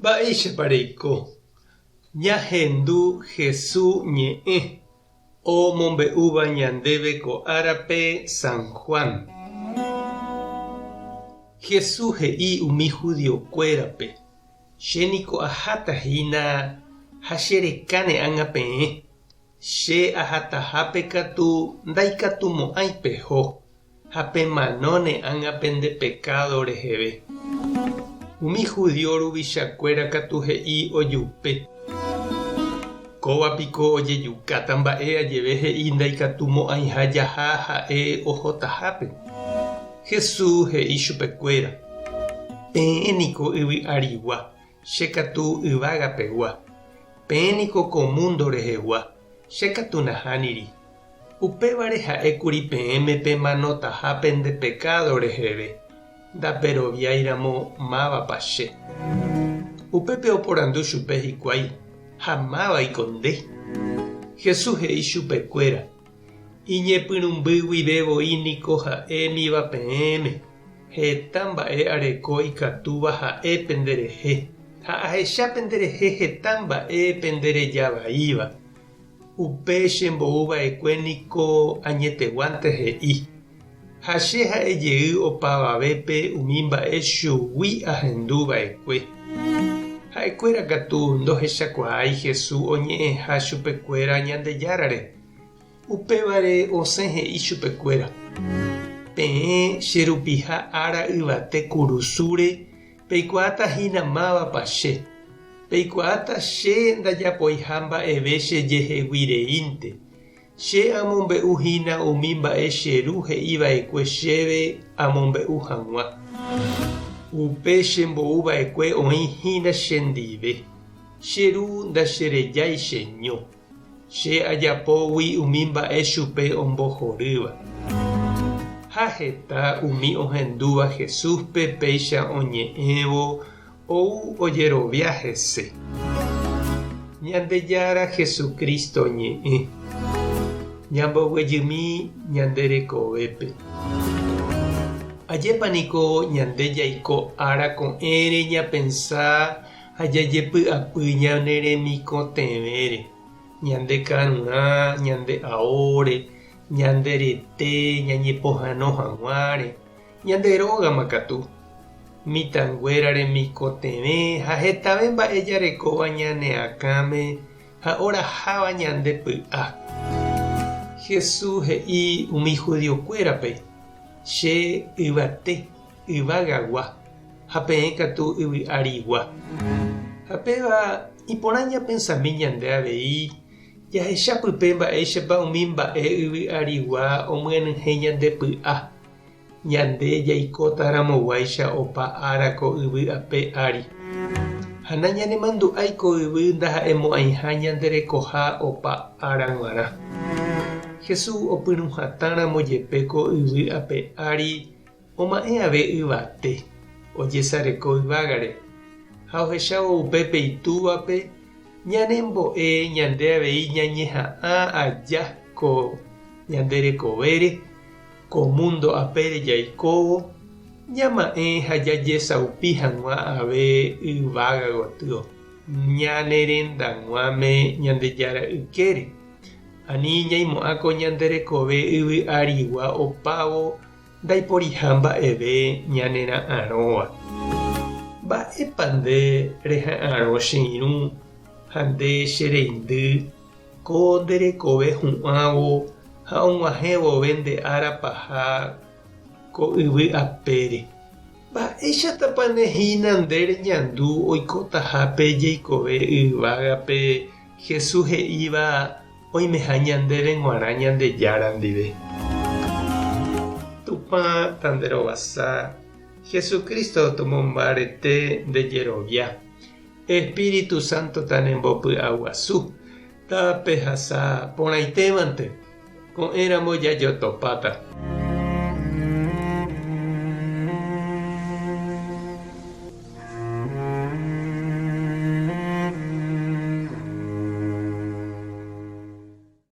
Mba'éichapa reiko? Ñahendu Hesu ñe'ẽ omombe'úva ñandéve ko árape San Juan. Hesu he'i umi judiokuérape, Che niko aháta hína ha che rekáne ág̃a peẽ, che ahatahápe katu ndaikatumo'ãi peho. Ha pemanóne ág̃a pende pekádo reheve. Umi judío ruvichakuéra katu he'i ojupe, Kóva piko ojejukáta mba'e ajeve he'i ndaikatumo'ãiha jaha ha'e ohotahápe. Jesús he'i chupekuéra, Peẽ niko yvy arigua, che katu yvága pegua. Peẽ niko ko múndo rehegua, che katu nahániri. Upévare ha'ékuri peẽme pemanotaha pende pekádo reheve, ndaperoviái ramo mávapa che. Upépe oporandu chupe hikuái, Ha mávaiko nde? Jesús he'i chupekuéra, Iñepyrũmby guive voi niko ha'émiva peẽme, heta mba'e areko ikatúva ha'e penderehe, ha ahecha penderehe heta mba'e pendereja vaíva. Upe chembou va'ekue niko añeteguánte he'i, ha che ha'e jey opavavépe umi mba'e chugui ahendu va'ekue. Ha'ekuéra katu ndohechakuaái Jesús oñe'ẽha chupekuéra Ñandejárare. Upévare osẽ he'i chupekuéra, Peẽ che rupiha ára yvate kurusúre Peikuaáta hína mávapa che. Peikuaáta che ndajapoiha mba'eve che jehegui reínte. Che amombe'u hína umi mba'e che Ru he'i va'ekue chéve amombe'u hag̃ua. Upe che mbou va'ekue oĩ hína chendive. Che Ru ndacherejái cheño. Che ajapógui umi mba'e chupe ombohorýva. Ha heta umi ohendúva Jesúspe péicha oñe'ẽvo ou ojerovia hese. Ñandejára Jesucristo ñe'ẽ. Ñamboguejymi ñande rekovépe. Ajépa niko ñande jaiko ára ko'ẽre ñapensa Ha jajepy'apy ñane remikotevẽre, ñande karurã, ñande aóre, ñande rete ñañepohãno hag̃uáre, ñande rógama katu, mitãnguéra remikotevẽ ha hetave mba'e jarekóva ñane akãme ha oraháva ñande py'a. Jesús he'i umi judiokuérape, Che yvate yvagagua ha peẽ katu yvy arigua. Ha péva iporã ñapensami ñande avei jahecha pype mba'éichapa umi mba'e yvy arigua omyenyhẽ ñande py'a, ñande jaikóta ramoguáicha opa ára ko yvy ape ári. Ha nañanemandu'ái ko yvy ndaha'emo'ãiha ñande rekoha opa ára g̃uarã. Jesús opyrũhatãramo jepe ko yvy ape ári Oma'ẽ ave yvate, ojesareko yvágare, ha ohechávo upépe Itúvape, ñanembo'e ñande avei ñañeha'ã aja ko ñande rekovére, ko múndo apére jaikóvo, ñama'ẽ ha jajesaupi hag̃ua ave yvága gotyo, ñane rendag̃uáme Ñandejára ykére. Ani ñaimo'ã ko ñande rekove yvy arigua opávo Ndaiporiha mba'eve ñanera'arõva. Mba'épa nde reha'arõ che irũ ha nde che reindy ko nde rekove hu'ãvo ha og̃uahẽ vove nde ára paha ko yvy apére? Mba'éichatapa ne hína nde reñandu oikotaha pe jeikove yvágape Jesús he'íva Oimeha ñandéve g̃uarã Ñandejára ndive. Tupã tanderovasa, Jesucristo tomombarete nde jerovia, Espíritu Santo tanembopy'aguasu, tapehasa porãitévante, ko'ẽramo jajotopáta.